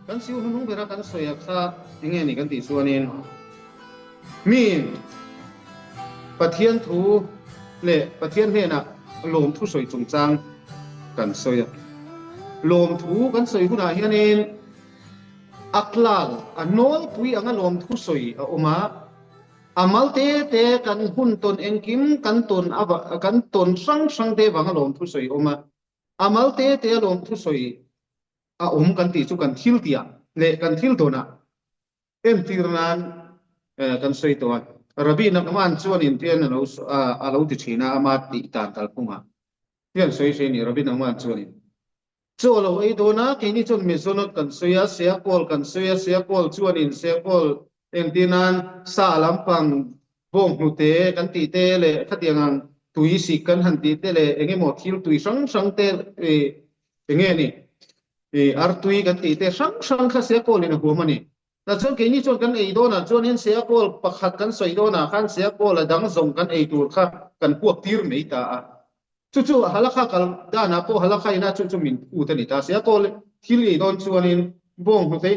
Kan siu hnuhnung bera kan sawi a kha enge ni kan tih chuanin miin Pathian thu leh Pathian hnenah lawmthu sawi chungchang kan sawi a. Lawmthu kan sawi hunah hianin a tlal, a nawlpui anga lawmthu sawi a awm a, a mal te te kan hun tawn engkim kan tawn kan tawn hrang hrang te vanga lawmthu sawi a awm a, a mal te te a lawmthu sawi a awm kan tih chu kan thil tihah leh kan thil tawnah entir nan kan sawi tawh a. Rabbi Nachman chuan intian a lo a lo ti thin a, ama tih dan kalphungah hian sawi hre a ni Rabbi Nachman chuanin. Chaw a lo ei dawn a, keini chuan mezonot kan sawi a, seakawl kan sawi a, seakawl chuanin seakawl entir nan sa lampang bawnghnute kan tih te leh khatiang ang tui sik kan han tih te leh eng emaw thil tui hrang hrang te eng nge ni artui kan tih te hrang hrang kha seakawlin a huam a ni. Tah chuan keini chuan kan ei dawnah chuanin seakawl pakhat kan sawi dawnah khan seakawl a dang zawng kan ei tur kha kan puak tir mai ta a. Chu chu halakha kal danah pawh halakha ina chu chu min phut a ni ta. Seakawl thil ei dawn chuanin bawnghnute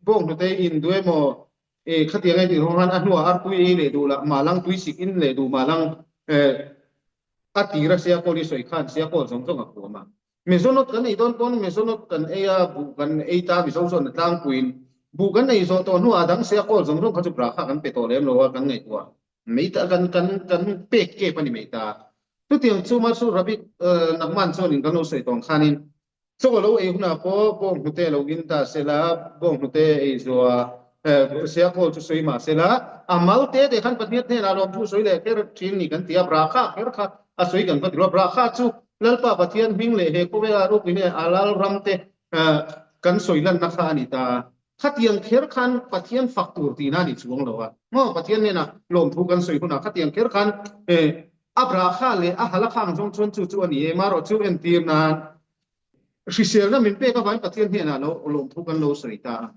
bawnghnute in duh emaw khatiang ei tih khan a hnuah artui ei leh duh lah mahlang tui sik in leh duh mahlang a tira seakawl i sawi khan seakawl zawng zawng a huam a. Mizonot kan ei dawn pawn mizonot kan ei a, buh kan ei ta Mizo chuan a tlangpuiin buh kan ei zawh tawh hnuah a dang sia kawl zawng zawng kha chu bra kha kan pe tawh lem lo a, kan ngaihtuah mai ta kan kan kan pek kep a ni mai ta. Chutiang chu mahse Rabbi Nachman chuanin kan lo sawi tawh ang khanin Chaw lo ei hunah pawh bawnghnute lo in ta sela, bawnghnute ei zuah siakawl chu sawi mah sela, a mal te te khan Pathian hnenah lawmthu sawi leh kher thin ni kan ti a, Brakha kher kha a sawi kan va ti lo a, Brakha chu Lalpa Pathian hming leh he khawvela ropui hnenah a lal ram te kan sawi lanna kha a ni ta. Khatiang kher khan Pathian fak tur tihna a ni chuang lo a, maw Pathian hnenah lawmthu kan sawi hunah khatiang kher khan A brakha leh a hal a khang zawng chuan chu chu a ni e, marawh chu entir nan hriselna min pek avangin Pathian hnenah lo lawmthu kan lo sawi ta a.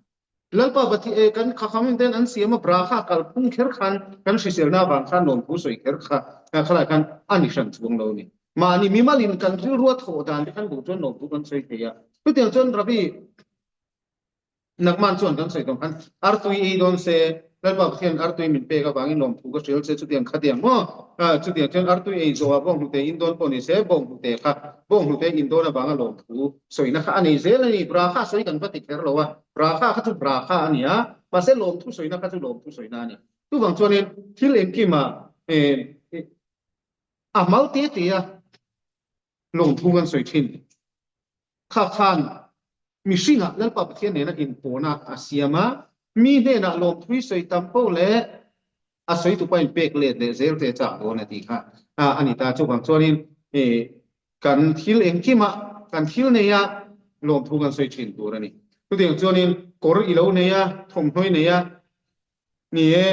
Lalpa Pathian kan khakhamin ten an siam a brakha kalphung kher khan kan hriselna avang khan lawmthu sawi kher kha khalai khan a ni hran chuang lo a ni. Mahni mimalin kan rilrua thawh dan te khan duh chuan lawmthu kan sawi thei a. Chutiang chuan Rabbi Nagman chuan kan sawi tawh khan artui ei dawn se, Lalpa Pathian artui min pek avangin lawmthu ka hrial che chutiang khatiang maw? Chutiang chuan artui ei zawhah bawnghnute in dawn pawh ni se, bawnghnute kha bawnghnute in dawn avanga lawmthu sawina kha a nei zel a ni. Brakha sawi kan va ti kher lo a, brakha kha chu brakha a ni a, mahse lawmthu sawina kha chu lawmthu sawina a ni. Chuvang chuanin thil engkima a mal te te a lawmthu kan sawi thin. Kha khan mihringah Lalpa Pathian nena inpawhna a siam a, mi hnenah lawmthui sawi tam poh leh a sawi tupa inpek let leh zel te chak dawn a tih kha a ni ta. Chuvang chuanin kan thil engkimah kan thil neia lawmthu kan sawi thin tur a ni. Chutiang chuanin kawr i lo nei a, thawmhnaw i nei a, ni e,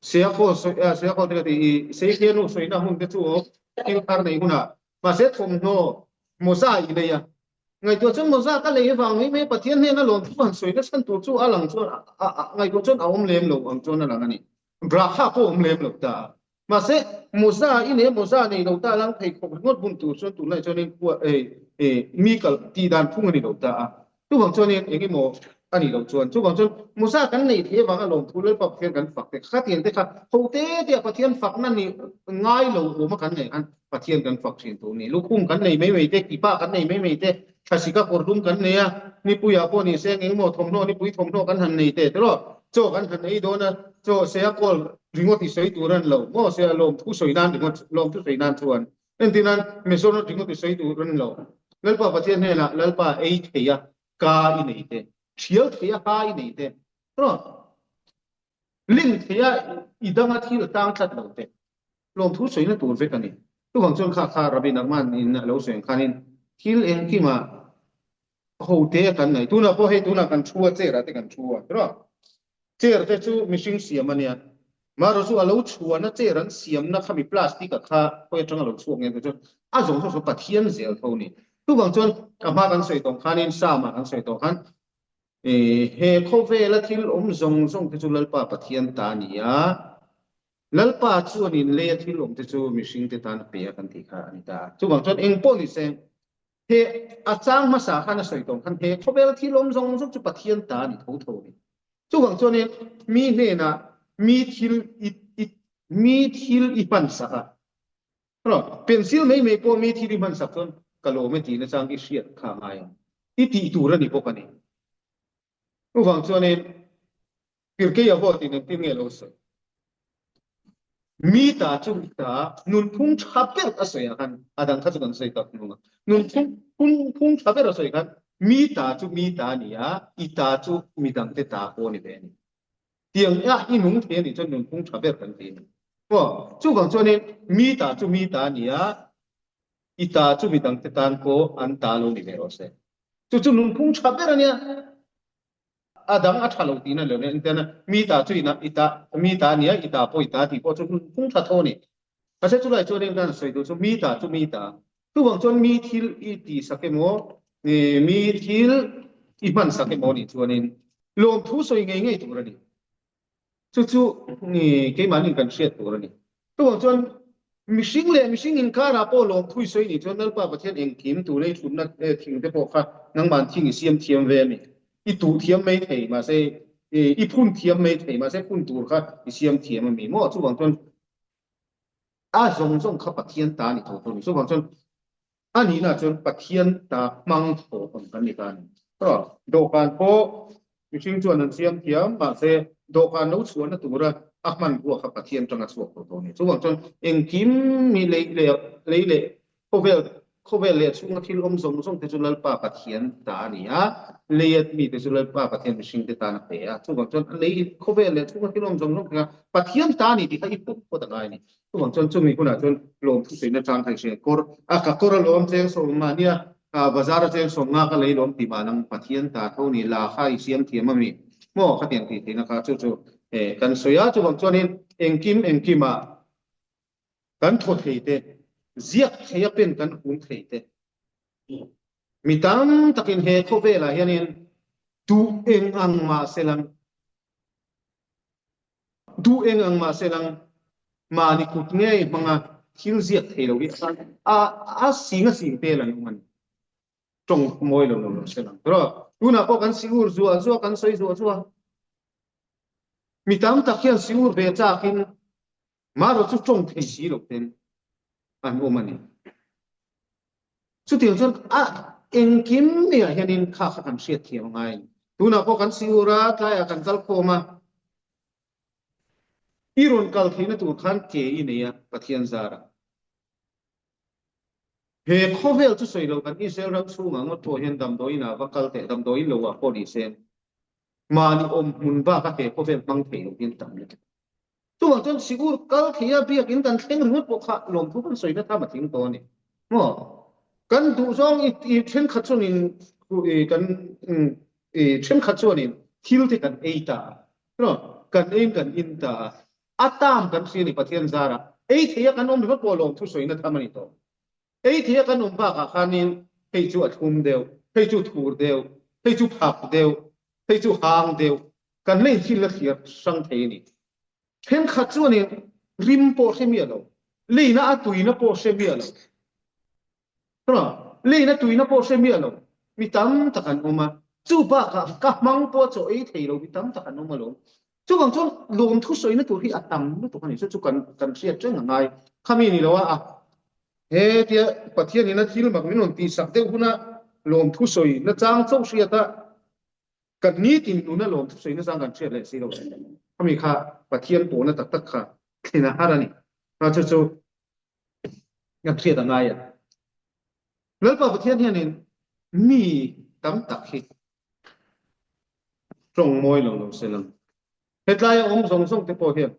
Siakhawl sawi a, siakhawl te ka ti i Seikhianu sawina hun te chu thil thar nei hunah mahse thawmhnaw mawza i lei a. Ngaihtuah chuan mawza ka lei avang mai mai Pathian hnena lawmthu han sawi na chhan tur chu a lang chuan ngaihtuah chuan a awm lem lo ang chuan a lang a ni. Brakha pawh awm lem lo ta a. Mahse mawza i nei a, mawza nei lo ta lang pheikhawk ringawt bun tur chuan tunlai chuanin khua mi kal tih dan phung a ni lo ta a. Chuvang chuanin eng emaw a nih loh chuan, chuvang chuan Musa kan neih theih avanga lawmthu Lalpa Pathian kan fak te kha tiang te kha ho te te a Pathian fakna nih ngai lo awma kan neih khan Pathian kan fak thin tur ni. Lukhum kan nei mai mai te, kipa kan nei mai mai te, thlasika kawrlum kan nei a, nipuiah pawh ni se eng emaw thawmhnaw nipui thawmhnaw kan han nei te tiraw, chaw kan han ei dawn a, chaw sea kawl ringawt i sawi tur a ni lo maw, sea lawmthu sawi nan ringawt lawmthu sawi nan chuan Entir nan, Mizoram ringawt i sawi tur a ni lo. Lalpa Pathian hnenah Lalpa ei thei a, ka i nei te, thial thei a, ha i nei te, lim thei a, i danga thil a tang tlat lo te, lawmthu sawina tur vek a ni. Chuvang chuan kha kha Rabbi Nachman in a lo sawi ang khanin thil engkimah ho te a kan nei. Tunah pawh hei tunah kan thu a, chair ah te kan thu a, tiraw? Chair te chu mihring siam a nia. Marawh chu a lo chhuahna chair an siamna kha mi plastic a kha khawi atanga lo chhuak nge chu a zawng zawng chu Pathian zel tho a ni. Chuvang chuan a hma kan sawi tawh khanin Psalm ah kan sawi tawh khan he khawvela thil awm zawng zawng te chu Lalpa Pathian ta a ni a, Lalpa chuanin leia thil awm te chu mihring te tan a pe a kan tih kha a ni ta. Chuvang chuan eng pawh ni se. He a chang hmasa khan a sawi tawng khan he khawvel thil awm zawng zawng chu Pathian ta a ni tho tho a ni. Chuvang chuanin mi hnenah mi thil i i mi thil i hman sak a, pencil mai mai pawh mi thil i hman sak chuan ka lawm e tihna chang i hriat kha a ngai ang. I tih tur a ni bawk a ni. Chuvang chuanin Pirkei a vote in engtin nge lo sawi? Mi ta chu mi ta nunphung tha ber a sawi ah khan a dang kha chu kan sawi tak hnung a. Nunphung phung tha ber a sawi khan mi ta chu mi ta a ni a, i ta chu midangte ta pawh a ni ve a ni. Tiang a i nung thei a nih chuan nunphung tha ber kan ti a ni. Aw, chuvang chuanin mi ta chu mi ta a ni a, i ta chu midangte tan pawh an ta lo ni ve rawh se. Chu chu nunphung tha ber a nia. A dang a tha lo tihna lo nia, engtiang a mi ta chu ina i ta, mi ta a nia, i ta pawh i ta tih pawh chu phung tha tho a ni. Mahse chulai chuan engtiang a sawi duh chu mi ta chu mi ta. Chuvang chuan mi thil i tih sak emaw, mi thil i hman sak emaw nih chuanin lawmthu sawi ngei ngei tur a ni. Chu chu keimahni kan hriat tur a ni. Chuvang chuan mihring leh mihring inkarah pawh lawmthui sawi nih chuan Lalpa Pathian engkim tur lei thutna thing te pawh kha nangmahn thing i siam thiam ve a ni. I tuh thiam mai thei mahse i phun thiam mai thei mahse phun tur kha i siam thiam a mi maw? Chuvang chuan a zawng zawng kha Pathian ta a ni tho tho a ni. Chuvang chuan A nihna chuan Pathian ta hmang thaw ang kan ni ta a ni. Dawhkan pawh mihring chuan an siam thiam, mahse dawhkan lo chhuahna tura a hmanrua kha Pathian tanga chhuak tawh tawh a ni. Chuvang chuan engkim mi lei leh lei leh khawvel khawvel leh chhunga thil awm zawng zawng te chu Lalpa Pathian ta a ni a, leia mite chu Lalpa Pathian mihringte tan a pe a. Chuvang chuan a lei khawvel leh chhunga thil awm zawng zawng te kha Pathian ta a ni tih kha i pawm phawt a ngai a ni. Chuvang chuan chumi hunah chuan lawmthu sawi nachang kha i hria. Kawr a ka kawr a lawm cheng sawm mah nia, bazar a cheng sawm nga ka lei lawm tih mah lang Pathian ta tho ni la kha i siam thiam a mi maw khatiang tih theihna kha chu chu kan sawi a. Chuvang chuanin engkim engkimah kan thaw thei te, ziak thei a pen kan hum thei te, mi tam takin he khawvelah hianin duh eng ang mah se lang, Duh eng ang mah se lang, mahni kut ngei hmanga thil ziak thei lo hi a a sing a sing tel an awm a ni. Tawng mawi lo lo lo se lang. Rawh, tunah pawh kan siur zuah zuah, kan sawi zuah zuah. Mi tam tak hian siur ve chakin marawh chu tawng thei si lo ten an awm a ni. Chutiang chuan a engkim niah hianin kha kha kan hriat thiam a ngai a ni. Tunah pawh kan siur a, tlaiah kan kal khawm a, i rawn kal theihna tur khan ke i nei a, Pathian zarah. He khawvel chu sawi lo kan Israel ram chhungah ngawt pawh hian damdawiin ah va kal teh, damdawiin lo ah pawh ni se, mahni awm hmun bak a he khawvel hmang thei lo hian tam lutuk. Chuvang chuan sikur kal thei a biakin kan thleng ringawt pawh kha lawmthu kan sawina tham a tling tawh a ni. Maw? Kan duhzawng i i thenkhat chuanin i kan i thenkhat chuanin thil te kan ei ta a, maw? Kan eiin kan in ta a, a tam kan hria a ni Pathian zarah. Ei thei a kan awm ringawt pawh lawmthu sawina tham a ni tawh. Ei thei a kan awm bakah khanin hei chu a thlum deuh, hei chu thur deuh, hei chu phak deuh, hei chu hang deuh, kan la inthil la thlir hrang thei a ni. Thenkhat chuanin rim pawh hre miah lo, leina a tuina pawh hre miah lo, leina tuina pawh hre miah lo mi tam tak an awm a, chu bakah ka hmang pawh chaw ei thei lo mi tam tak an awm alawm. Chuvang chuan lawmthu sawina tur hi a tam lutuk a ni, chu chu kan kan hriat reng a ngai. Khami ni lo a, a he tia Pathianin a thil mak min rawn tihsak deuh huna lawmthu sawina chang chauh hriat a, Kan nitin nuna lawmthu sawi nasa kan hriat leh si lo. Khami kha Pathian pawhna tak tak kha thlen a har a ni. Kha chu chu kan hriat a ngai a. Lalpa Pathian hianin mi tam tak hi tawng mawi lo lo se lang. Hetlai a awm zawng zawng te pawh hian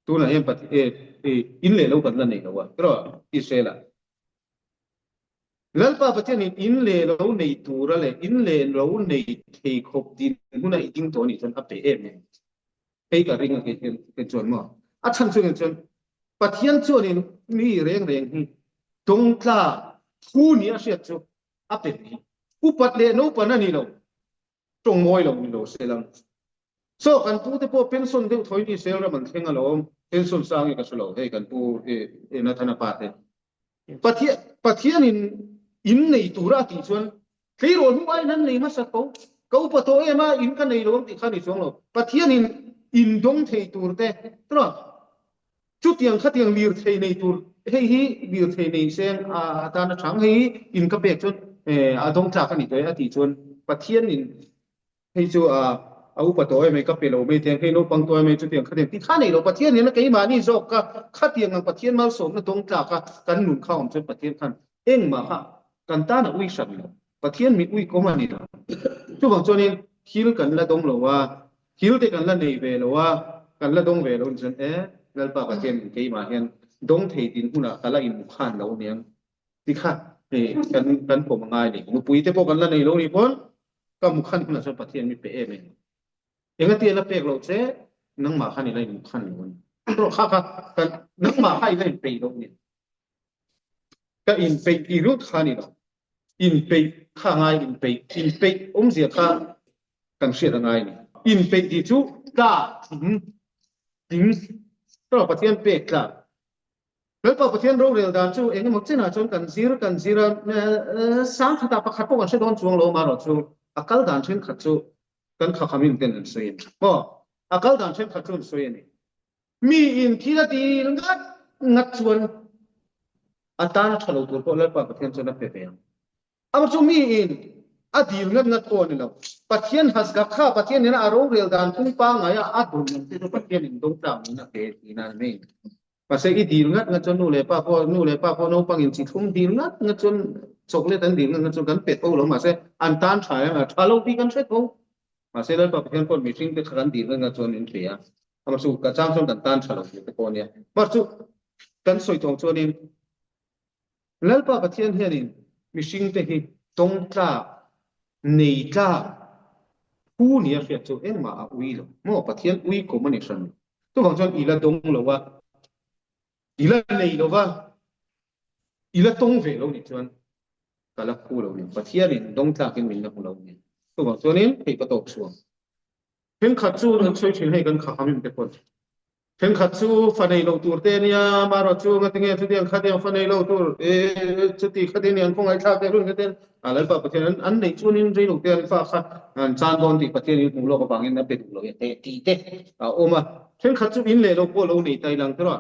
tunah hian Pathian in leh lo kan la nei lo a. Erawh Israel-ah Lalpa Pathianin in leh lo nei tura leh in leh lo nei thei khawp dinhmun a i ding tawh anih chuan a pe em em. Hei ka ring a kei hian kei chuan maw? A chhan chu eng chuan Pathian chuanin mi reng reng hi dawngtla thu ni a hriat chu a pe mai. Upat leh naupan a ni lo, tawng mawi lo ni lo se lang. Saw kan pu te pawh pension deuh thawi ni sel ram an thleng alawm, pension sang hi ka hre lo hei kan pu Nathana pa te. Pathian Pathianin. In nei tura a tih chuan tleirawl hnu aiin an nei hmasa tho. Ka upa tawh em a, in ka nei lo ang tih kha a ni chuang lo. Pathianin in dawng thei tur te, tawh chutiang khatiang lirthei nei tur, hei hi lirthei nei seng atan a chang, hei hi in ka pek chuan a dawng tlak a ni tawh e a tih chuan Pathianin Hei chu a a upa tawh em mai, ka pe lo mai tiang, hei naupang tawh em mai chutiang khatiang ti kha nei lo, Pathian hian a keimahni zawk ka khatiang ang Pathian malsawmna dawng tlak a kan nun kha awm chuan Pathian khan engmah kha kan tan a ui hran lo, Pathian mi ui kawng a ni lo. Chuvang chuanin thil kan la dawng lo a, thil te kan la nei ve lo a, kan la dawng ve lo ni chuan e Lalpa Pathian in keimah hian dawng thei din hunah ka la inmukhan lo aniang Ti kha hei kan kan pawm a ngai ni. Nupui te pawh kan la nei lo ni pawn ka mukhan hunah chuan Pathian mi pe em em. Engati a la pek loh che nangmah khan i la in mukhan lo a ni. Erawh kha kha kan nangmah kha i la inpeih loh ni. Ka inpeih tih lut kha ni lo. Inpeih kha a ngai inpeih inpeih awmzia kha kan hriat a ngai ni. Inpeih tih chu tlak tling tling erawh Pathian pek tlak Lalpa Pathian rorel dan chu eng emaw chenah chuan kan zir kan zir a, sangkhatah pakhat pawh kan hre dawn chuang lo amaherawh chu a kal dan thenkhat chu kan khakhamin ten an sawi a ni. Maw? A kal dan thenkhat chu an sawi a ni. Mi in thil a dil ngat ngat chuan a tan a tha lo tur pawh Lalpa Pathian chuan a pe ve ang. Amah chu mi in a dil ngat ngat pawh a ni lo. Pathian hasgak kha Pathian nena a rorel dan phung pangngai a a dawn ang te chu Pathian in do tlak niin a pe tihna a ni mai. Mahse i dil ngat ngat chuan nu leh pa pawh nu leh pa pawh naupang in chi thlum dil ngat ngat chuan chocolate an dil ngat ngat chuan kan pe tho lo mahse an tan tha em a tha lo tih kan hre tho. Mahse Lalpa Pathian pawh mihring te kha kan dil ngat ngat chuan min pe a. Amah chu ka chang chuan kan tan tha lo tih te pawh a nia. Mahse chu kan sawi tawng chuanin Lalpa Pathian hianin mihringte hi tawng tlak, nei tlak, phu nia hriat chu engmah a ui lo. Maw Pathian ui kum a ni hran lo. Chuvang chuan i la dawng lo a, i la nei lo va, i la tawng ve lo nih chuan ka la phu lo ni. Pathianin dawng tlakin min la hmu lo ni. Chuvang chuanin hei ka tawk chhuak. Thenkhat chu an sawi thin hei kan khahamim te pawn. Thenkhat chu fa nei lo tur te a nia, amaherawh chu ngatinge chutiang khatiang fa nei lo tur chuti khatin an khawngaihthlak te run khatin a Lalpa Pathian an an neih chuanin rei lo te an fa kha an chan dawn tih Pathian in hmuh lawk avangin a pe duh lo e te tih te a awm a. Thenkhat chu in leh lo pawh lo nei ta ilang tawh a,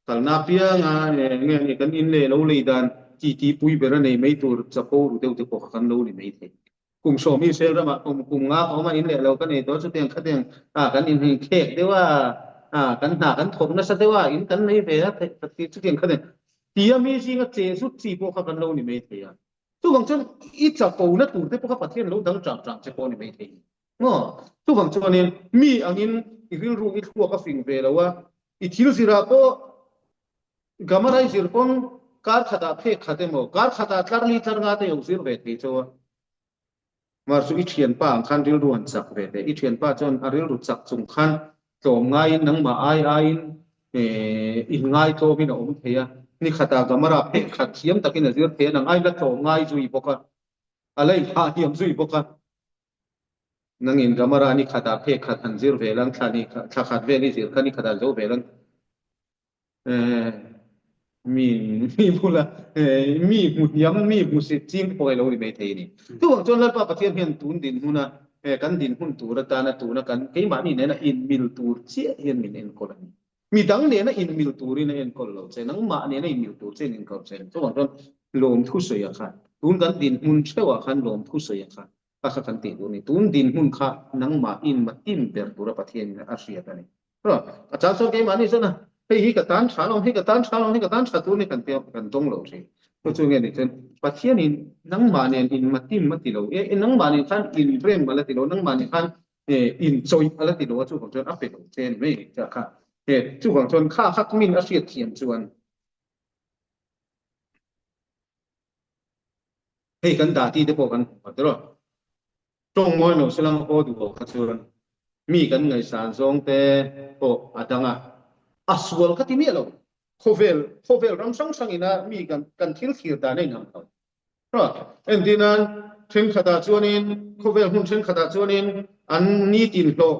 kalna apianga nge ni kan in leh lo lei dan titi pui ber a nei mai tur chapo ru deuh te pawh kha kan lo ni mai thei. Kum sawm Israel ramah kum kum nga ka awm a, in leh lo ka nei tawh chutiang khatiang ah kan in hei khek deuh a, ah kan hna kan thawk nasa deuh a, in kan nei ve a theih ka ti chutiang khatiang tia mi zinga che zut chi pawh kha kan lo ni mai thei a. Chuvang chuan i chapona tur te pawh kha Pathian lo dang chang chang che pawh a ni mai thei maw? Chuvang chuanin mi angin i rilru i thluak a fing ve lo a, i thil zirah pawh Grammar ai zir pawn kar khatah phek khat emaw, kar khatah tlar li tlar nga te lo zir ve thei chauh a. Mar chu i thianpa ang khan rilru han chak ve teh. I thianpa chuan a rilru chak chung khan tlawm ngaiin nangmah ai aiin inngai tlawmin a awm thei a. Ni khatah grammar ah phek khat thiam takin a zir thei a, nang ai la tlawm ngai zui bawk a, a la inhahniam zui bawk a. Nangin grammar ah ni khatah phek khat han zir ve lang, thla ni thla khat vel i zir kha ni khatah zo ve lang. Mi mi bula mi hmu hniam mi hmu sit ching pawh hi lo ni mai thei a ni. Chuvang chuan Lalpa Pathian hian tun dinhmuna kan dinhmun tur atana tuna kan keimahni nena inmil tur chiah hian min enkawl a ni. Mi dang nena inmil turin a enkawl lo che, nangmah nena inmil tur chiah in enkawl che a ni. Chuvang chuan lawmthu sawi ah khan tun kan dinhmun theuh ah khan lawmthu sawi ah khan a kha kan tih tur a ni. Tun dinhmun kha nangmah in matin ber tura Pathian in a hriat a ni. A chang chuan keimahni chuan a, hei hi ka tan tha lo, hei ka tan tha lo, hei ka tan tha tur ni kan tia kan tawng lo thin. Chu chu nge ni chuan Pathianin nangmah nen in matim a ti lo, e nangmah nen khan inrem a la ti lo, nangmah nen khan inchawih a la ti lo a, chuvang chuan a pe lo che a ni mai kha kha. Chuvang chuan kha kha min a hriat thiam chuan hei kan dah ti te pawh kan hmu a tiraw. Tawng mawi lo silang haw duh lo kha chuan mi kan ngaihsan zawng te pawh a dang a, a sual ka ti miah lo. Khawvel khawvel ram hrang hrang ina mi kan kan thil thlir dan a inang lo. Entir nan thenkhatah chuanin khawvel hmun thenkhatah chuanin an nitin hlawh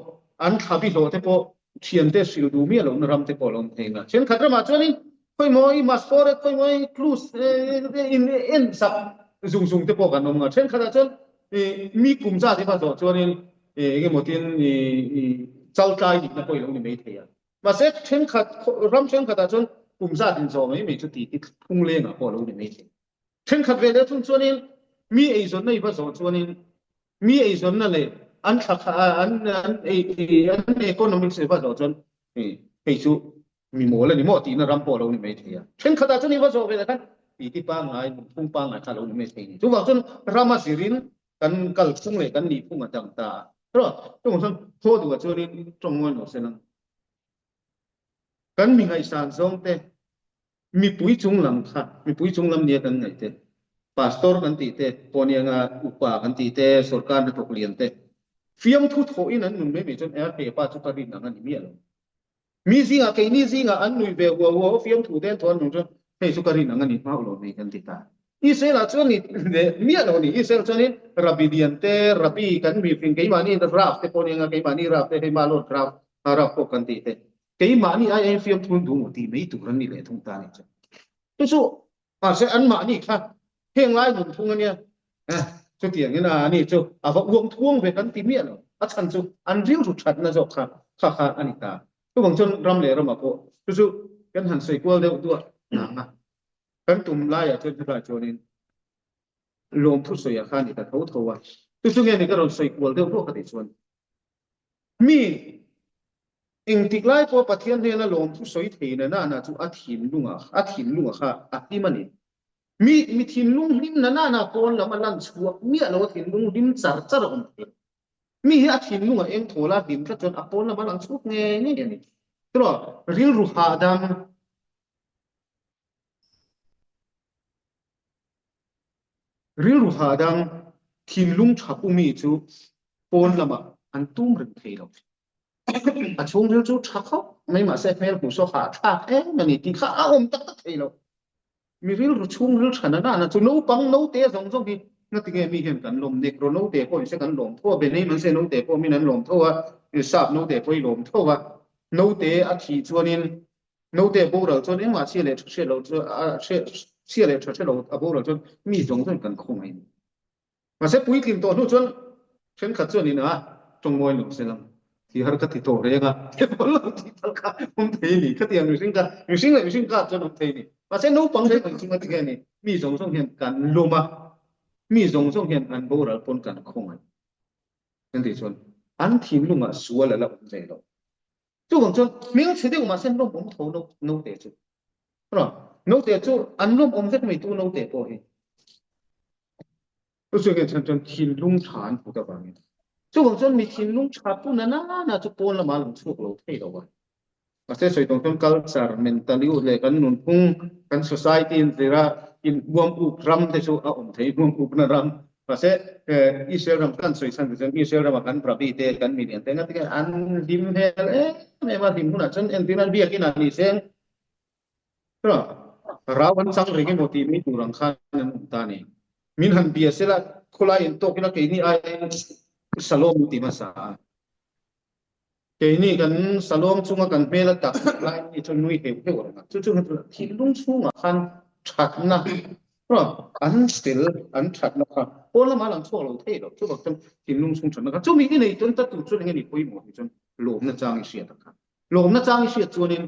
an thlabi hlawh te pawh thiante hrilh duh miah lohna ram te pawh a lo awm thei ang a. Thenkhat ramah chuanin khawimaw i mascot e khawimaw i clues in en sak. zung zung te pawh kan awm nga. Thenkhatah chuan mi kum zat hi va zawh chuanin eng emaw tin chaltlai nihna pawh i lo ni mai thei a. Mahse thenkhat ram thenkhatah chuan kum zat inzawh mai mai chu tih hi phunglengah pawh a lo ni mai thei. Thenkhat ve leh thung chuanin mi eizawnna i va zawh chuanin mi eizawnna leh an thla an an an economics i va zawh chuan hei chu mi mawl a ni maw tihna ram pawh a lo ni mai thei a. Thenkhatah chuan i va zawh ve leh khan titi pangngai, nunphung pangngai kha a lo ni mai thei a ni. Chuvang chuan rama zirin kan kalphung leh kan nihphung a dang ta a. Chuvang chuan thaw duhah chuanin tawng ngawi lo se lang. Kan mi ngaihsan zawng te Mipui chung lam kha, mipui chung lam nia kan ngaih te, Pastor kan tih te, Pawnianga upa kan tih te, sorkar hnathawk lian te, fiamthu thawhin an nun mai mai chuan e he pa chu ka rin ang a ni miah lo. Mi zingah, keini zingah an nui ve huau huau a, fiamthu te an thawh an nung chuan hei chu ka rin ang a ni hmau lo mai kan ti ta. Israel-ah chuan ni leh miah lo a ni. Israel chuanin Rabbi lian te, Rabbi kan mifing keimahni Rav te pawh nia keimahni Rav te hei Malot Rav, Rav pawh kan tih te, Keimahni ai aiin fiamthu an duh maw tih mai tur an ni leh thung ta a nih chu. Chu chu mahse anmahni kha heng lai nunphung a nia. Eh, chutiangin a ani chu a va uang thuang ve kan ti miah lo. A chhan chu an rilru thatna zawk kha kha kha a ni ta. Chuvang chuan ram leh ramah pawh chu chu kan han sawi kual deuh duah nang a. Kan tum laiah chuan helaiah chuanin lawmthu sawiah kha a ni ta tho tho a. Chu chu nge ni ka rawn sawi kual deuh duah ka tih chuan Mi engtik lai pawh Pathian hnena lawmthu sawi thei na nana chu a thinlungah a thinlunga kha a hlim a ni. Mi mi thinlung hlim na nana pawn lam a lan chhuak miah lo a thinlung hlim char char a awm thei. Mi hi a thinlungah eng thawl a hlim tlat chuan a pawn lam a lang chhuak ngei ngei a ni. Chutah rilru hahdam. Rilru hahdam, thinlung tha pu mi chu pawn lamah an tum reng thei lo. A chhungril chu tha khawp mai mahse hmel hmuh saw hahthlak em a ni tih kha a awm tak tak thei lo. Mi rilru chhungril tha na nana chu naupang naute zawng zawng hi ngatinge mi hian kan lawm Negro naute pawh in se kan lawm tho a, Benei se naute pawh min an lawm tho a, Sap naute pawh i lawm tho a, naute a thih chuanin Naute boral chuan engmah chhia leh tha hriat loh chu a chhia leh tha hre lo a boral chuan mi zawng zawng kan khawngaih a ni. Mahse puitling tawh hnu chuan thenkhat chuan in a tawngmawi lo se lang thi har ka ti tawh reng a, he pawl lo tih tal kha awm thei a ni. Khatiang mihring kha mihring leh mihring kar chuan awm thei a ni. Mahse naupang hreng ang chunga tinge ni mi zawng zawng hian kan lawm a, mi zawng zawng hian an boral pawn kan khawngaih. Kan tih chuan an thinlungah sual a la awm ve lo. Chuvang chuan hmel chhe deuh mahse an lawmawm tho naute chu. Naute chu an lawmawm vek mai tu naute pawh hi. Chu chu hian chuan thinlung tha an put avangin. Chuvang chuan mi thinlung tha pu na na na chu pawn lamah a lang chhuak lo thei lo a. Mahse sawi tawng chuan culture, mentality leh kan nunphung, kan society in zira inhuam uk ram te chu a awm thei, inhuam ukna ram Mahse, Israel ram kan sawi chhan chuan Israel rama kan rabbi te, kan milian te ngatinge an hlim hmel em em a, hlim hunah chuan entir nan biakin ah ni seng rau an chang reng emaw tih mai tur ang khan an awm ta a ni. Min han bia sela khawlai in tawk ila keini aiin Shalom an ti hmasa a. Keini kan salawng chunga kan hmel a tak lai ni chu nui heuh heuh reng a, chu chu thinlung chhungah khan thatna an tel an thatna kha pawn lamah lang chhuak lo thei lo, chuvang chuan thinlung chhung thatna kha chumi i nei chuan ta tur chuan enge ni pawimawh tih chuan lawmna chang i hriat ang kha. Lawmna chang i hriat chuanin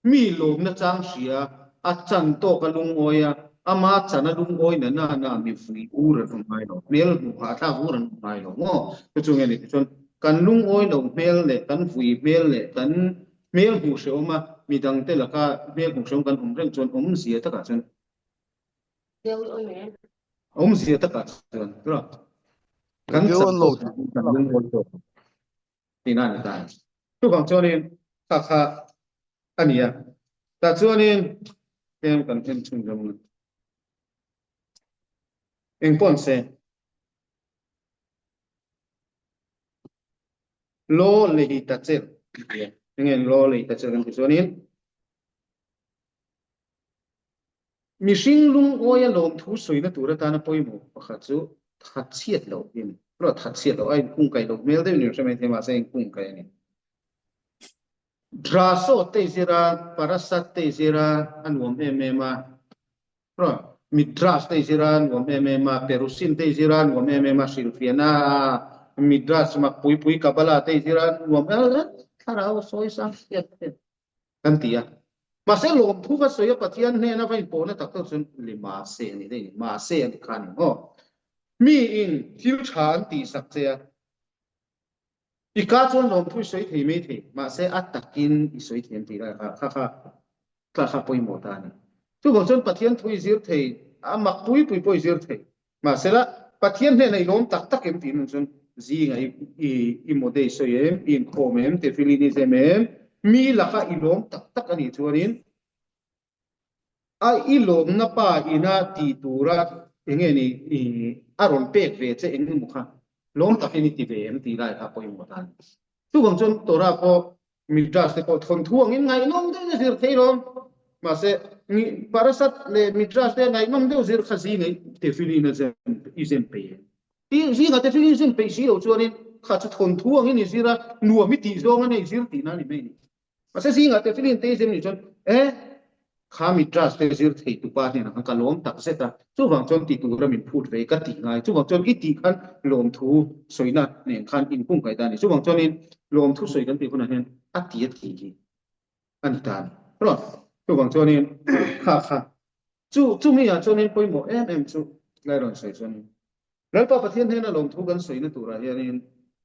Mi lawmna chang hria, a chan tawk a lungawi a, ama chan a lungawi na na na mi vui ur an awm ngai lo, hmel hmuh hahthlak ur an awm ngai lo maw? Chu chu nge ni ti chuan kan lungawi lo hmel leh kan vui hmel leh kan hmel hmuh hrehawm a, midangte laka hmel hmuh hrehawm kan awm reng chuan awmzia takah chuan awmzia takah chuan kan chan tawk kan lungawi tawk. tihna a ni ta. Chuvang chuanin kha kha a ni a. Tah chuanin tlem kan en chhun zawng a. Engpawh se Law lehi ta chel ti a. Enge law lehi ta chel kan tih chuanin Mihring lungawia lawmthu sawina tur atana pawimawh pakhat chu thatchhiat loh hi a ni. Erawh thatchhiat loh a inkungkaih loh hmel deuh ni hre mai thei mahse a inkungkaih a ni. Draso te i zir a, Parasat te i zir a, a nuam em em a. Erawh. Midrash te i zir a nuam em em a, Perusim te i zir a nuam em em a, hrilhfiahna Midrash mak pui pui Kabbalah te i zir a nuam em em, thlarau a sawi sang hriat hriat kan ti a. Mahse lawmthu va sawi a Pathian hnena va inpawhna tak tak chuan le mahse a ni daih a ni, mahse a ni kha a ni maw? Miin thil tha an tihsak che a, I ka chuan lawmthu i sawi thei mai thei, mahse a takin i sawi thei an tih lai kha kha kha tla kha pawimawh ta a ni. Chuvang chuan Pathian thu i zir thei, a mak pui pui pawh i zir thei. Mahsela Pathian hnenah i lawm tak tak em tih nun chuan zingah i i i mawde i sawi em, i inkhawm em, tefilin i zem em, mi lakah i lawm tak tak a nih chuanin A i lawmna pa ina ti tura enge ni i a rawn pek ve che eng emaw kha lawm takin i ti ve em tih lai kha pawimawh ta a ni. Chuvang chuan Torah pawh Midrash te pawh thawnthu angin ngaihnawm deuhin a zir thei lo. Mahse Parashat leh Midrash te ngaihnawm deuh zir kha zingah i tefilin a zem i zem peih em? I zingah tefilin i zem peih si lo chuanin kha chu thawnthu angin i zir a, nuam i tih zawng a nei zir tihna a ni mai a ni. Mahse zingah te film te zem nih chuan e kha mi trust te zir thei tupa hnenah khan ka lawm tak zet a, chuvang chuan ti tura min phut ve ka tih ngai, chuvang chuan i tih khan lawmthu sawina nen khan inkungkaih ta a ni, chuvang chuanin lawmthu sawi kan tih hunah hian a ti a ti hi a ni ta a ni. Chuvang chuanin kha kha chu chumi ah chuanin pawimawh em em chu lai rawn sawi chuanin Lalpa Pathian hnena lawmthu kan sawina turah hianin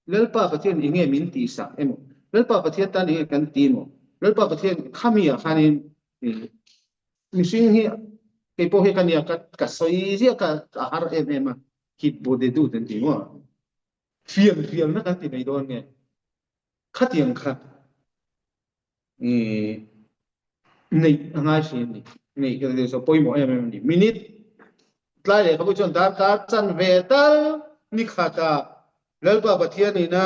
Lalpa Pathian enge min tihsak emaw, Lalpa Pathian tan enge kan ti emaw, Lalpa Pathian khami ah khanin mihring hi keipawh hi ka nia ka ka sawi ziah ka a har em em a, hit bode dut an ti maw? Fian fialna kan ti mai dawn nge? Khatiang kha neih a ngai hri a ni. Neih ka ti chu pawimawh em em a ni. Minute tlai leh khawi chuan darkar chan ve tal ni khatah Lalpa Pathian ina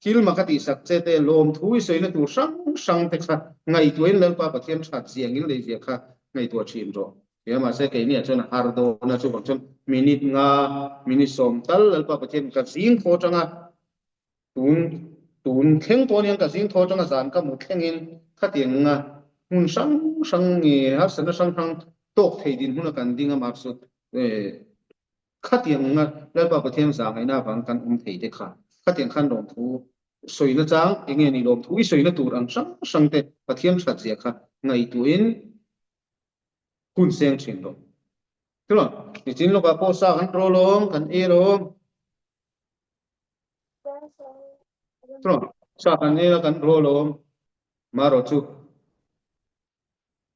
thil mak a tihsak che te lawmthu i sawina tur hrang hrang te kha ngaihtuahin Lalpa Pathian that zia ngil nei zia kha ngaihtuah thin rawh. Tia mahse keiniah chuan a har dawn a, chuvang chuan minute nga minute sawm tal Lalpa Pathian ka zing thaw atanga Tun tun thleng pawh aniang ka zing thaw atanga zan ka hmu thlengin khatiang anga hmun hrang hrang nge harsatna hrang hrang tawk thei dinhmun a kan ding a mahse khatiang anga Lalpa Pathian zahngaihna avang kan awm thei te kha khatiang khan lawmthu sawina chang enge ni lawmthu i sawina tur ang hrang hrang te Pathian that zia kha ngaihtuahin hun seng thin lo. Chuan nichin lawkah pawh sa kan rawl awm kan ei alawm. Sa kan ei a kan rawl awm marawh chu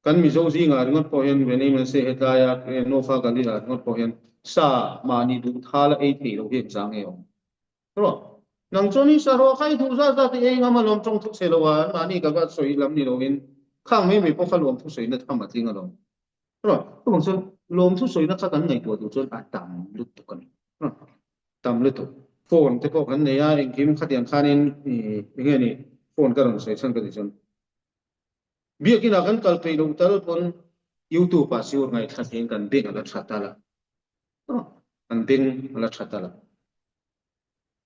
kan Mizo zingah ringawt pawh hian Venei Manse hetlaia Nofa Galila ringawt pawh hian sa mahni duh thal a ei theih loh hi engzah nge awm? Rawh nang chuan i sa rawh kha i duh zat zat i ei ngam alawm tawng thu chhe lo a anmahni ka va sawi lam ni loin khang mai mai pawh kha lawm thu sawina tham a tling alawm. Rawh chuvang chuan lawm thu sawina kha kan ngaihtuah duh chuan a tam lutuk a ni. Tam lutuk. Phone te pawh kan nei a, engkim khatiang khanin eng nge ni phone ka rawn sawi chhan ka tih chuan Biakinah kan kal peih loh tal pawn YouTube ah siur ngaihthla theiin kan beng a la tha tal a, kan beng a la tha tal a.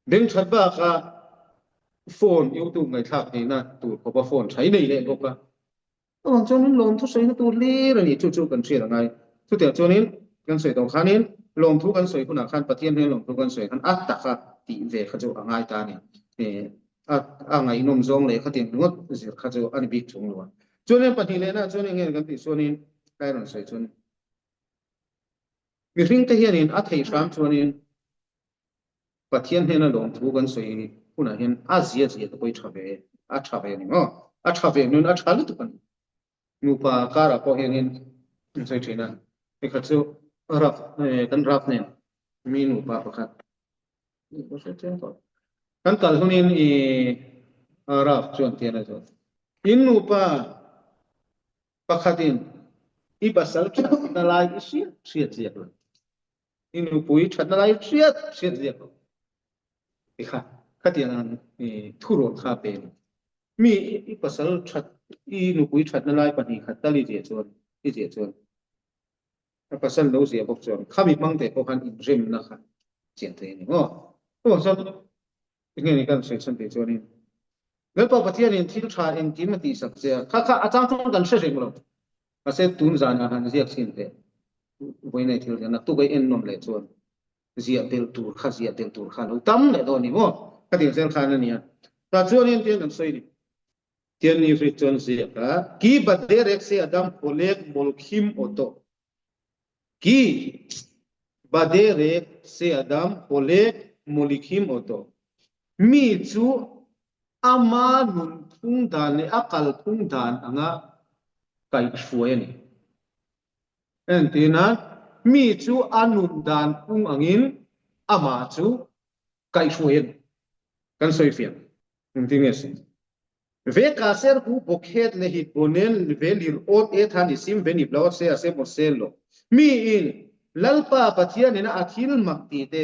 Beng that bakah phone YouTube ngaihthlak theihna tur khawpa phone tha i nei leh bawk a. Chuvang chuanin lawmthu sawina tur hlir a ni, chu chu kan hriat a ngai. Chutiang chuanin kan sawi tawh khanin lawmthu kan sawi hunah khan Pathian hmel lawmthu kan sawi khan a taka tih ve kha chu a ngai ta a ni. A a ngaihnawm zawng leh khatiang ringawt zir kha chu a ni bik chung lo a. Chuanin pahnihlehnah chuan eng nge kan tih chuanin tlai rawn sawi chuan mihringte hianin a theih hram chuanin Pathian hnena lawmthu kan sawi hunah hian a zia zia te pawh i tha ve, a tha ve a ni maw? A tha ve nun a tha lutuk a ni. Nupa karah pawh hianin an sawi thin a, nikhat chu rap kan rap nen mi nupa pakhat kan kal hunin i rap chuan tian a zawt. In nupa pakhatin i pasal thatna lai i hriat hriat ziak lo. I nupui thatna lai hriat hriat ziak lo ti kha khatiang ang thurawn kha pe a ni. Mi i pasal that i nupui thatna lai pahnih khat tal i ziah chuan i ziah chuan a pasal lo ziah bawk chuan khami hmang teh pawh khan inremna kha chian thei a ni maw. Chuvang chuan enge ni kan sawi chhan tih chuanin Lalpa Pathianin thil tha engkim a tihsak che a, kha kha a chang chuan kan hre reng lo mahse tun zanah han ziak chhin teh. Vawiin ei thil hian naktuk ei en nawm leh chuan ziah belh tur kha ziah belh tur kha lo tam leh dawn ni maw? Khatiang zel khan a nia. Tah chuan hian tiang kan sawi ni. Tian ni hri chuan ziak a, Ki baderek se adam pholek mawlkhim aw tawh. Ki baderek se adam pholek mawlikhim aw tawh. Mi chu ama nunphung dan leh a kalphung dan anga kaihhruai a ni. Entirna, mi chu a nun dan phung angin amah chu kaihhruai a ni. Kan sawi fiah. Engtin nge sawi? Ve kaser hu bawkhet le hit bonen ve lir awt e than i sim ve nip lo a se a sem aw sel lo. Mi in Lalpa Pathian ina a thil mak tih te,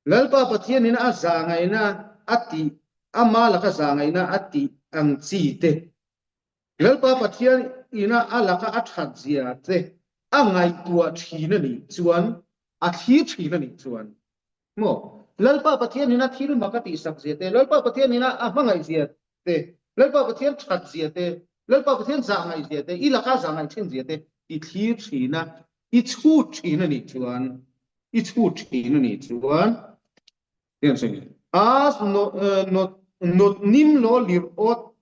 Lalpa Pathian ina a zahngaihna a tih, ama laka zahngaihna a tih ang chi te, Lalpa Pathian ina a laka a that zia te a ngaihtuah thin a nih chuan, a thlir thin a nih chuan maw? Lalpa Pathian ina thil mak a tihsak zia te, Lalpa Pathian ina a hmangaih zia te, Lalpa Pathian that zia te, Lalpa Pathian zah ngaih zia te, i laka zah ngaih thin zia te i thlir thin a, i chhut thin a nih chuan, i chhut thin a nih chuan, As not not nim lo lir awt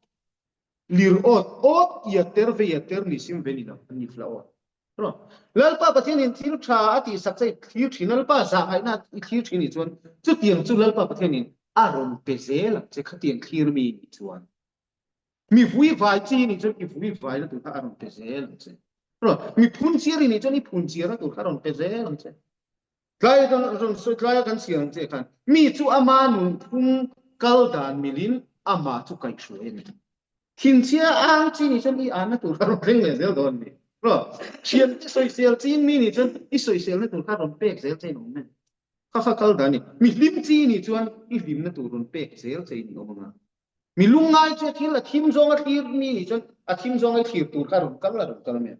Lir awt awt ia ter ve ia ter ni sim ve ni lo an ni fla awt. Lalpa Pathian in thil tha a tih sak che i thlir thin a, Lalpa zah ngaihna i thlir thin nih chuan chutiang chu Lalpa Pathian in a rawn pe zel ang che khatiang thlir mi nih chuan. Mi vui vai chi nih chuan i vui vai na tur kha a rawn pe zel ang che. Mi phun chiar i nih chuan i phun chiar na tur kha a rawn pe zel ang che. Tlai kan rawn sawi tlaia kan siam ang che khan mi chu ama nunphung kal dan milin amah chu kaihhruai a ni. Thinchhia ang chi nih chuan i anna tur kha rawn thleng leh zel dawn a ni. Thiante sawisel chin mi nih chuan i sawiselna tur kha rawn pek zel che in awm em? Kha kha kal dan a ni. Mi hlim chi nih chuan i hlimna tur rawn pek zel che in awm ang a. Mi lungngai chu thil a thim zawnga thlir mi nih chuan a thim zawnga i thlir tur kha rawn kal a rawn kal a mi.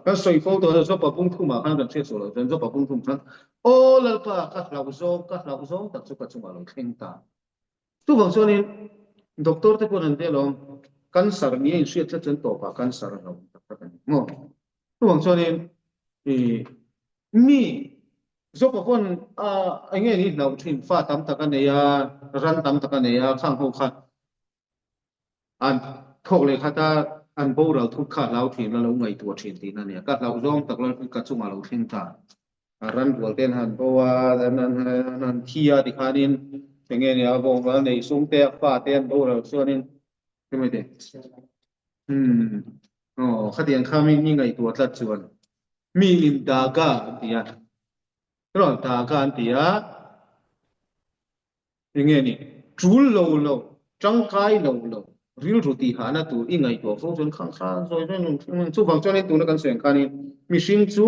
Kan sawi fo tawh a, Jopa bung thumah khan kan hriat sual loh chuan Jopa bung thum khan Aw Lalpa ka hlauh zawng ka hlauh zawng tak chu ka chungah lo thleng ta. Chuvang chuanin doctor te pawh an tia lawm cancer nia inhriat tlat chuan tawpah cancer a hlauh tak tak a ni maw. Chuvang chuanin i mi Jopa pawn a eng nge ni hlauh thin fa tam tak a nei a, ran tam tak a nei a khang ho kha An thawk leh khat a, an boral thut kha hlau thin a lo ngaihtuah thin tihna a nia. Ka hlauh zawng tak lo ka chungah lo thleng ta. A ran rual te an han bo a, an han thi a tikhanin eng nge nia vawngval neih sum te a fa te an boral chuanin hemi te umm aw khatiang kha mi ngaihtuah tlat chuan mi in daga an ti a, rawn daga an ti a. Enge ni? Tul lo lo, tangkai lo lo, rilru tihhahna tur i ngaihtuah fo chuan khang khan zawi zawi nun thung ang. Chuvang chuanin tuna kan sawi ang khanin mihring chu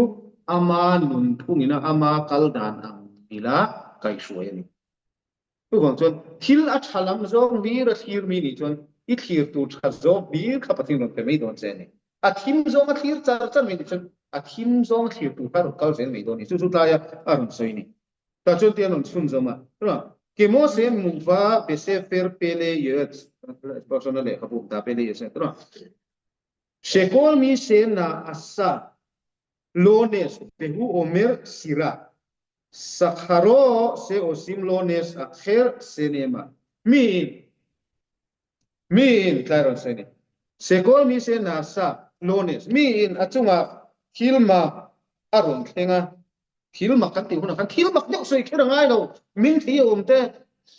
ama nun phungin a ama kal dan ang ila kaihhruai a ni. Chuvang chuan thil a tha lam zawng hlir a thlir mi nih chuan i thlir tur tha zawk hlir kha Pathian rawn pe mai dawn che a ni. A thim zawng a thlir char char mai nih chuan a thim zawng a thlir tur kha a rawn kal zel mai dawn a ni. Chu chu tlaia a rawn sawi a ni. Tah chuan tiang rawn chhunzawm a, Ke Mose Muva Besefer Pele Yoetz, Pasana lehkhabu da Pele Yoetz, Shekol mi se na asa Lones Behu Omer Sira Sakharo se Osim Lones Akher Senema mi in mi in tlai rawn sawi ni. Shekol mi se na asa Lones mi in a chungah thil ma a rawn thleng a, Thil mak kan tih hunah khan thil mak deuh sawi kher a ngai lo. Min thei a awm te,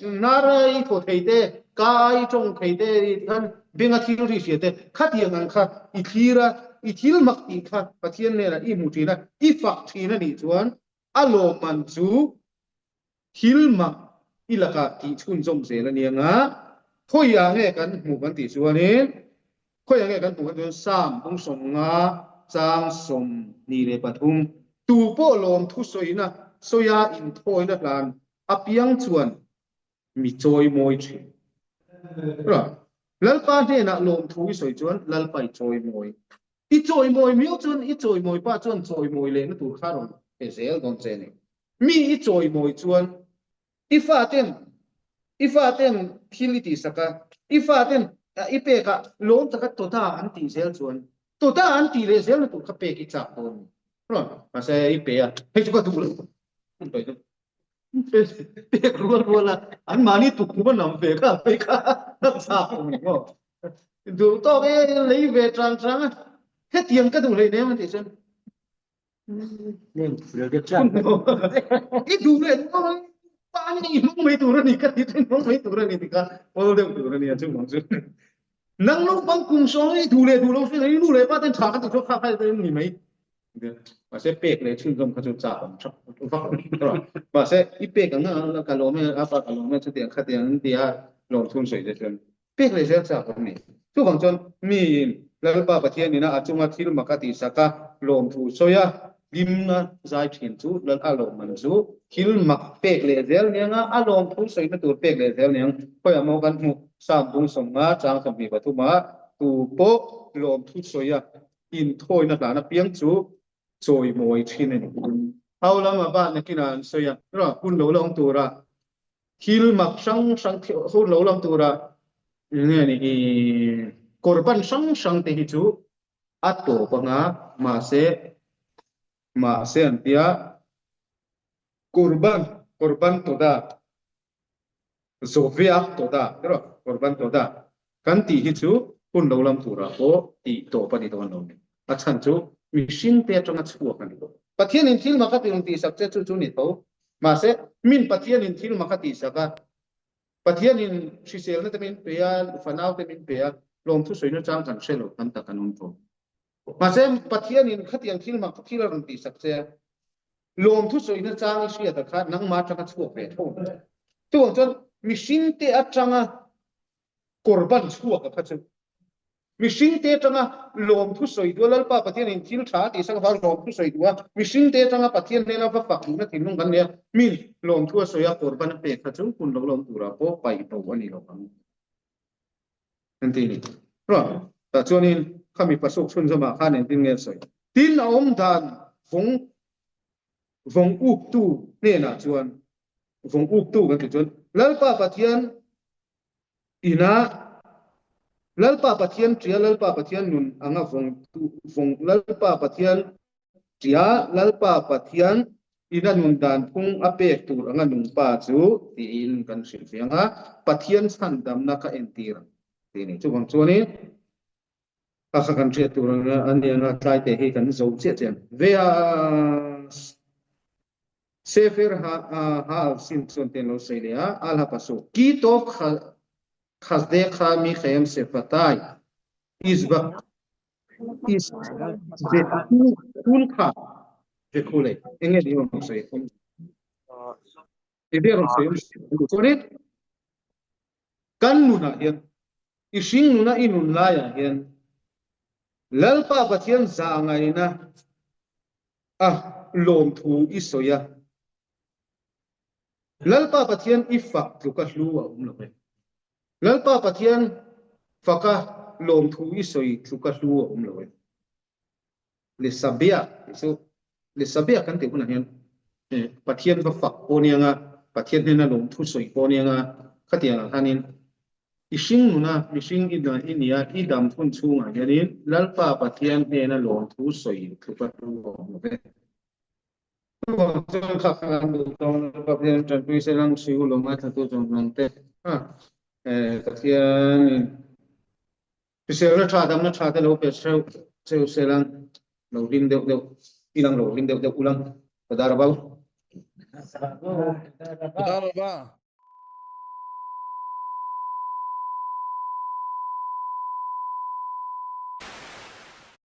nar i thaw thei te, ka i tawng thei te khan benga thil ri hria te, khatiang ang kha i thlir a, i thil mak tih kha Pathian hnenah i hmu thin a, i fak thin a nih chuan a lawmman chu Thil mak i lakah tih chhunzawm zel a nia nga, khawiah nge kan hmuh kan tih chuanin, khawiah nge kan hmuh kan tih chuan Psalm bung 50 chang 23, Tu pawh lawm thusawina sawia inthawina hlan apiang chuan mi chawimawi thin. Lalpa hnenah lawmthu i sawi chuan Lalpa i chawimawi. I chawimawi miau chuan i chawimawi pa chuan chawimawi lehna tur kha rawn pe zel dawn che a ni. Mi i chawimawi chuan i faten i faten thil i tihsak a, i faten i pekah lawm taka tawta an tih zel chuan tawta an tih leh zelna tur kha pek i chak dawn a ni. Mahse i pe a, hei chu ka duh lo. Pek rual rual a, an mahni tukkhum a nam ve kha hei kha a chak awm ni maw. Duh tawk e lei ve chang chang a, hetiang ka duh hleinem an tih chuan I duh leh duh lo pa ni i hmang mai tur a ni ka ti chu hmang mai tur a ni ti kha awl deuh tur a ni a chuvang chu. Nang naupang kum sawng i duh leh duh lo hrilh i nu leh pa ten tha ka ti chu kha kha ni mai. Mahse pek leh chhunzawm kha chu chak awm thap vak mahse i pek ang a ka lawm e a pa ka lawm e chutiang khatiang an ti a lawmthun sawi te chuan pek leh zel chak awm ni. Chuvang chuan miin Lalpa Pathian ina a chunga thil mak a tihsak a, lawmthu sawi a, hlimna zai thin chu Lal a lawmman chu thil mak pek leh zel niang a, a lawmthu sawina tur pek leh zel niang. Khawiah maw kan hmuh Psalm bung 50 chang 23 ah tu pawh lawmthu sawi a, inthawina hlan apiang chu chawimawi thin a ni. Hau lama ban nakinah an sawi a, hun lo la awm tura thil mak hrang hrang hun lo lang tura nge ni i korban hrang hrang te hi chu a tawp anga mahse mahse an tia korban korban toda Zoviak Toda erawh Korban Toda kan tih hi chu hun lo lam turah pawh tih tawp a ni dawn lo ni. A chhan chu mihringte atanga chhuak a ni. Pathianin thil mak a ti rawn tihsak che chu chu ni tho. Mahse, min Pathianin thil mak a tihsak a, Pathianin hriselna te min pe a, fanau te min pe a, lawmthu sawina chang kan hre lo tam tak an awm tawh. Mahse, Pathianin khatiang thil mak thil a rawn tihsak che a, lawmthu sawina chang i hriat a kha nangmah atanga chhuak ve tho ang che. Chuvang chuan mihringte atanga kawrban chhuak a kha chu mihringte atanga lawmthu sawi duh a, Lalpa Pathianin thil tha a tihsak avang lawmthu sawi duh a, mihringte atanga Pathian hnena va fak duhna thinlung kan nei a, mi lawmthu a sawi a, kawrban a pek kha chu hun lo lawm turah pawh paih bo a ni lo ang. An ti ni. Rawn, tah chuanin khami pasuk chhunzawmah khan engtin nge a sawi? Tin, a awm dan vawng vawng uktu hnenah chuan, vawng uktu kan tih chuan, Lalpa Pathian inah, Lalpa Pathian tia Lalpa Pathian nun anga vawng tu, vawng Lalpa Pathian Tia Lalpa Pathian ina nun dan phung a pek tur anga nungpa chu tiin kan hrilhfiah ang a, Pathian chhandamna ka entir ang tih a ni. Chuvang chuanin a kha kan hriat tur a ni anga tlaite hi kan zo chiah chiah ang. Ve a Sefer ha ha sin chuan te an lo sawi leh a, Al ha pasuk. Ki tov khasde kha mi khaem sefatai Izbak Kan nunah hian i hring nuna i nun laiah hian Lalpa Pathian zah ngaihna a lawmthu i sawi a, Lalpa Pathian i fak tluka hlu a awm lo e. Lalpa Pathian faka lawmthu i sawi tluka hlu a awm lo e. Lisabia tih chu Lisabia kan tih hunah hian Pathian va fak pawh nia nga, Pathian hnena lawmthu sawi pawh nia nga, khatiangah khanin i hring nuna mihring i i nia i dam hun chhungah hianin Lalpa Pathian hnena lawmthu sawi tluka hlu a awm lo e. Chuan kha kha an duh tawng Pathian tanpui se lang si u lo ngaithlatu zawng zawng te Pathian in hriselna tha damna tha te lo pe hreuh cheu se lang lo hlim deuh deuh i lang lo hlim deuh deuh u lang Padarabau Padaraba.